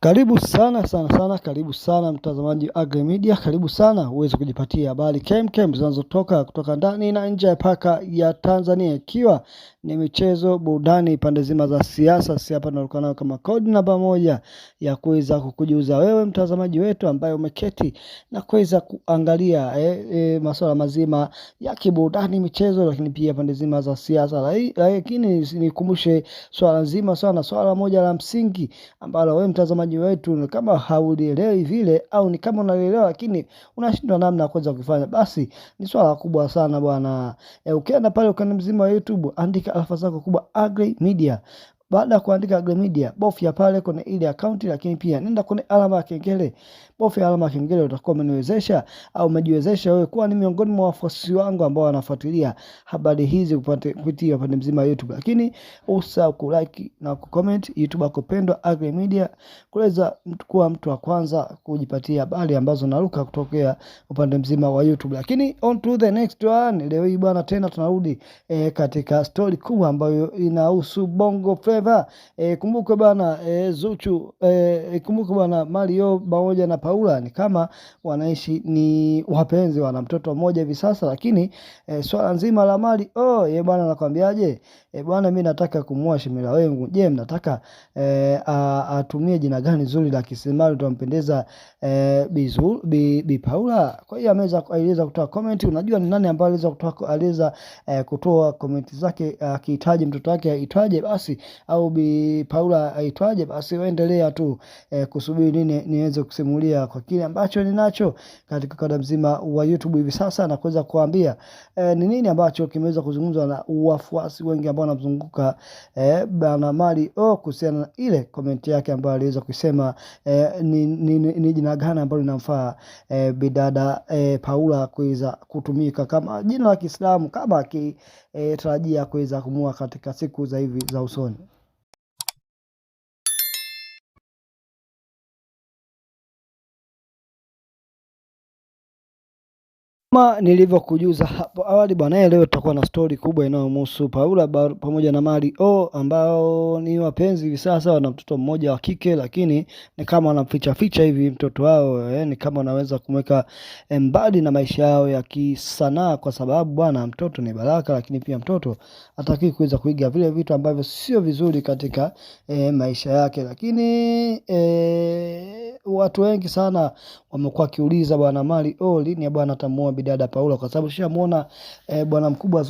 Karibu sana sana sana, karibu sana mtazamaji Agri Media, karibu sana uweze kujipatia habari kemkem zinazotoka kutoka ndani na nje ya paka ya Tanzania, ikiwa ni michezo, burudani, pande zima za siasa. Si hapa tunaruka nayo kama kodi namba moja ya kuweza kukujuza wewe mtazamaji wetu ambaye umeketi na kuweza kuangalia masuala mazima ya kiburudani, michezo, lakini pia pande zima za siasa. Lakini nikumbushe swala nzima sana, swala moja la msingi ambalo wewe mtazamaji wetu kama haulielewi vile au ni kama unalielewa lakini unashindwa namna ya kuweza kufanya, basi ni swala kubwa sana bwana. Ukienda pale ukanda mzima wa YouTube andika alfa zako kubwa Agri Media. Baada ya kuandika Agri Media, bofya pale kwenye ile akaunti, lakini pia nenda kwenye alama ya kengele, bofya alama ya kengele, utakuwa umeniwezesha au umejiwezesha wewe kuwa ni miongoni mwa wafuasi wangu ambao wanafuatilia habari hizi kupitia upande mzima wa YouTube. Lakini usahau kulike na kucomment YouTube yako pendwa Agri Media, kuweza kuwa mtu wa kwanza kujipatia habari ambazo naruka kutokea upande mzima wa YouTube. Lakini on to the next one, leo hii bwana, tena tunarudi katika story kubwa ambayo inahusu Bongo Flava. Kumbuke bwana Zuchu, kumbuke bwana Mario pamoja na Paula ni kama wanaishi ni wapenzi, wana mtoto mmoja hivi sasa, lakini swala nzima la Mali oh, ye bwana nakwambiaje, bwana mimi nataka kumuoa shemela wangu. Je, mnataka atumie jina gani zuri la Kiislamu litampendeza bi Paula? Kwa hiyo ameweza aliweza kutoa comment. Unajua ni nani ambaye aliweza kutoa comment zake akihitaji mtoto wake aitwaje basi au bi Paula aitwaje? Basi waendelea tu kusubiri nini niweze kusimulia kwa kile ambacho ninacho katika kada mzima wa YouTube hivi sasa na kuweza kuambia ni nini ambacho kimeweza kuzungumzwa na wafuasi wengi ambao wanamzunguka bwana Mario kuhusiana na ile comment yake ambayo aliweza kusema ni jina gani ambalo linamfaa bidada Paula kuweza kutumika kama jina la Kiislamu kama akitarajia kuweza kumua katika siku za hivi za usoni. Kama nilivyokujuza hapo awali bwana, leo tutakuwa na stori kubwa inayomhusu Paula pamoja na Mario ambao ni wapenzi hivi sasa, wana mtoto mmoja wa kike, lakini ni kama wanamficha ficha hivi mtoto wao ni kama wanaweza kumweka mbali na maisha yao ya kisanaa, kwa sababu bwana, mtoto ni baraka, lakini pia mtoto hataki kuweza kuiga vile vitu ambavyo sio vizuri katika maisha yake. Lakini watu wengi sana wamekuwa wakiuliza bwana Mario lini bwana atamuoa bidada Paula, kwa sababu sishamuona bwana mkubwa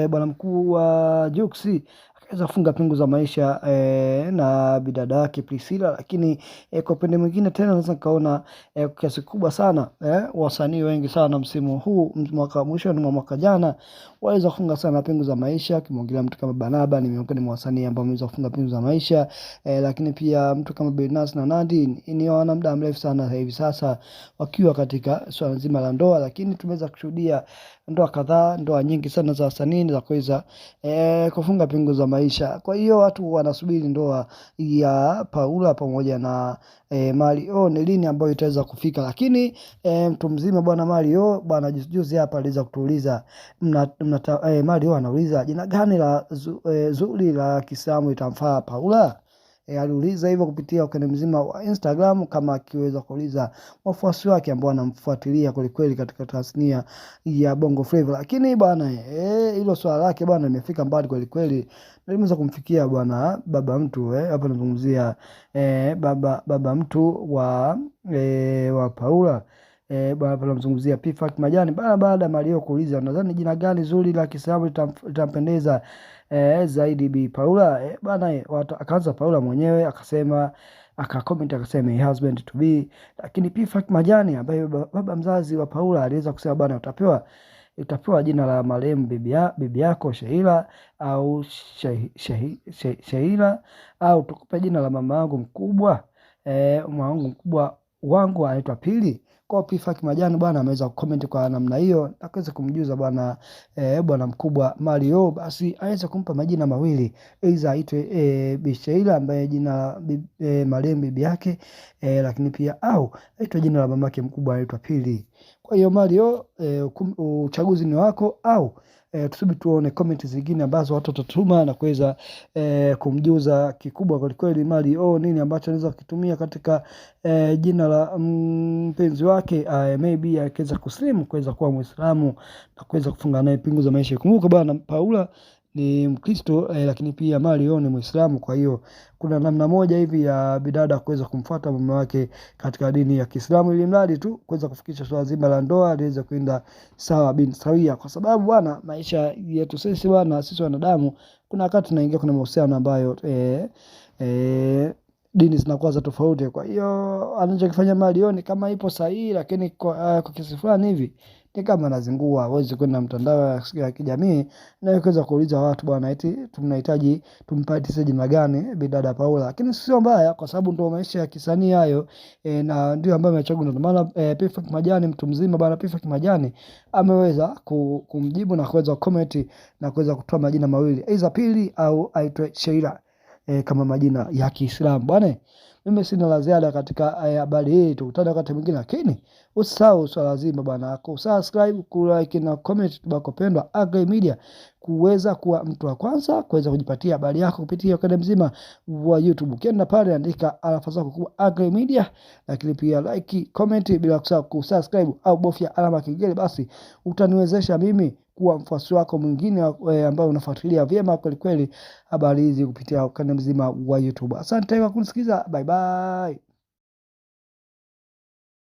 bwana mkuu wa Jux akaweza kufunga pingu za maisha na bidada yake Priscilla. Lakini kwa upande mwingine tena naweza nikaona kiasi kubwa sana wasanii wengi sana msimu huu mwaka mwisho mwa mwaka jana waweza kufunga sana pingu za maisha. Kimwongelea mtu kama Banaba ni miongoni mwa wasanii ambao wameweza kufunga pingu za maisha lakini pia mtu kama Billnass na Nandy ni wana muda mrefu sana hivi sasa wakiwa katika swala zima la ndoa, lakini tumeweza kushuhudia ndoa kadhaa, ndoa nyingi sana za wasanii za kuweza kufunga pingu za maisha. Kwa hiyo watu wanasubiri ndoa ya Paula pamoja na Mario ni lini ambayo itaweza kufika, lakini mtu mzima bwana Mario bwana juzi hapa aliweza kutuuliza Mario anauliza jina gani la zuri la Kiislamu itamfaa Paula? Aliuliza hivyo kupitia ukanda mzima wa Instagram, kama akiweza kuuliza wafuasi wake ambao wanamfuatilia kwelikweli katika tasnia ya Bongo Flava. Lakini bwana hilo swala lake bwana limefika mbali kwelikweli, na limeweza kumfikia bwana baba mtu hapa nazungumzia baba mtu wa Paula. Bwana tunamzungumzia P-Funk Majani bana, baada ya Mario kuuliza nadhani jina gani zuri la Kiislamu litampendeza zaidi Bi Paula bana, akaanza Paula mwenyewe akasema, akacomment akasema husband to be. Lakini P-Funk Majani ambaye baba mzazi wa Paula aliweza kusema bana, utapewa jina la marehemu bibi yako Sheila au Sheila au tukupe jina la mama yangu mkubwa mama yangu mkubwa wangu anaitwa Pili. Kwa P-Funk Majani bwana ameweza kucomment kwa namna hiyo na kuweza kumjuza bwana bwana mkubwa Mario, basi aweze kumpa majina mawili, aidha aitwe Bi Sheila ambaye jina marehemu bibi yake lakini pia au aitwe jina la mamake mkubwa anaitwa Pili. Kwa hiyo Mario, uchaguzi ni wako au Tusubiri tuone comment zingine ambazo watu watatuma na kuweza kumjuza kikubwa kwelikweli Mario nini ambacho anaweza kukitumia katika jina la mpenzi wake, maybe akiweza kuslimu kuweza kuwa Muislamu na kuweza kufunga naye pingu za maisha. Kumbuka bwana Paula ni Mkristo lakini pia Mario ni Muislamu. Kwa hiyo kuna namna moja hivi ya bidada kuweza kumfuata mume wake katika dini ya Kiislamu, ili mradi tu kuweza kufikisha swala zima la ndoa liweze kuenda sawa bin sawia, kwa sababu bwana, maisha yetu sisi bwana, sisi wanadamu, kuna wakati tunaingia kuna mahusiano ambayo dini zinakuwa za tofauti. Kwa hiyo anachokifanya Mario ni kama ipo sahihi, lakini kwa kiasi fulani hivi ni kama anazingua. Hawezi kwenda mtandao ya kijamii na kuweza kuuliza watu bwana, eti tunahitaji tumpatie jina gani bidada Paula, lakini sio mbaya, kwa sababu ndio maisha ya kisanii hayo na ndio ambayo amechagua. Ndio maana P-Funk Majani, mtu mzima bwana P-Funk Majani ameweza kumjibu na kuweza comment na kuweza kutoa majina mawili, aidha Pili au aitwe Sheila kama majina ya Kiislamu bwana. Mimi sina la ziada katika habari hii, tukutane wakati mwingine, lakini usisahau swala zima bwana, kusubscribe, kulike na comment tubako pendwa Agri Media, kuweza kuwa mtu wa kwanza kuweza kujipatia habari yako kupitia ukanda mzima wa YouTube. Ukienda pale andika alafa zako kubwa Agri Media, lakini pia like, comment, bila kusahau kusubscribe au bofya alama ya kengele, basi utaniwezesha mimi kuwa mfuasi wako mwingine ambao unafuatilia vyema kwelikweli habari hizi kupitia ukanda mzima wa YouTube. Asante kwa kunisikiliza. Bye bye.